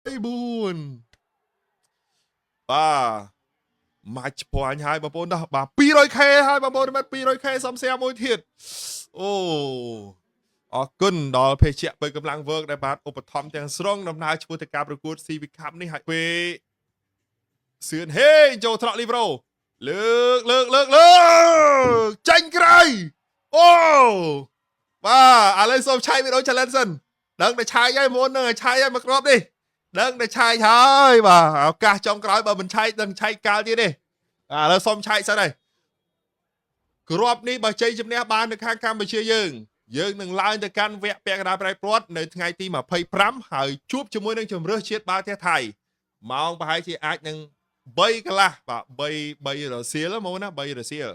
4បាទ match point ហើយបងប្អូនដោះបាទ 200K ហើយបងប្អូនមិន 200K សំសៀមួយទៀតអូអរគុណដល់ភេសជ្ជៈបើកម្លាំង work ដែលបានឧបត្ថម្ភទាំងស្រុងដំណើរឆ្ពោះទៅការប្រកួត CV Cup នេះហើយពេលសឿនហេចូលថ្នាក់លីប្រូលើកលើកលើកលើកចាញ់ក្រៅអូបាទឥឡូវសូមឆែកវីដេអូ challenge សិនដឹងតែឆែកហើយមុននឹងឆែកហើយមកគ្រាប់នេះដឹងតែឆែកហើយបាទឱកាសចុងក្រោយបើមិនឆែកដឹងឆែកកាលទៀតទេឥឡូវសូមឆែកសិនហើយគ្រាប់នេះបើជ័យជំនះបាននៅខាងកម្ពុជាយើងយើងនឹងឡើងទៅកាន់វគ្គពាក់កណ្ដាលប្រែព្រាត់នៅថ្ងៃទី25ហើយជួបជាមួយនឹងជំរឿសជាតិបាល់ទះថៃម៉ោងប្រហែលជាអាចនឹង3កន្លះបាទ3 3រសៀលមកណា3រសៀល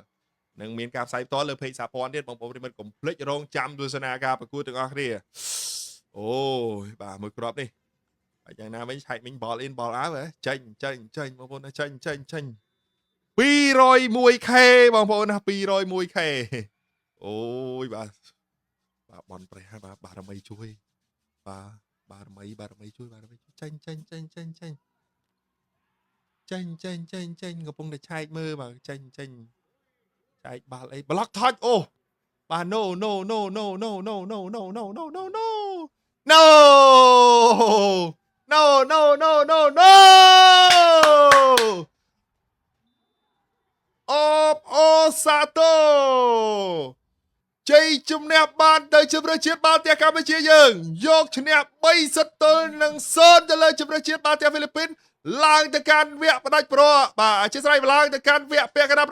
នឹងមានការផ្សាយផ្ទាល់លើ page សហព័ន្ធទៀតបងប្អូនប្រិយមិត្តកុំភ្លេចរងចាំទស្សនាការប្រកួតទាំងអស់គ្នាអូយបាទមួយគ្រាប់នេះហើយយ៉ាងណាវិញឆែកមិញ ball in ball out ហ៎ចេញចេញចេញបងប្អូនណាចេញចេញចេញ 201K បងប្អូនណា 201K អូយបាទបាទបនព្រះបាទបារមីជួយបាទបារមីបារមីជួយបារមីជួយចេញចេញចេញចេញចេញចេញចេញចេញចេញកំពុងតែឆែកមើលបាទចេញចេញឆែកបាល់អី block touch អូបាទ no no no no no no no no no no no no no no no no no no អបអូសាទរជ័យជំនះបានទៅជម្រើសជាតិបាល់ទះកម្ពុជាយើងយកឈ្នះ3សិតទល់នឹង0ទៅលើជម្រើសជាតិបាល់ទះហ្វីលីពីនឡើងទៅកាន់វគ្គផ្ដាច់ព្រ័ត្របាទអធិស្ឋានឡើងទៅកាន់វគ្គពាក់កណ្ដាល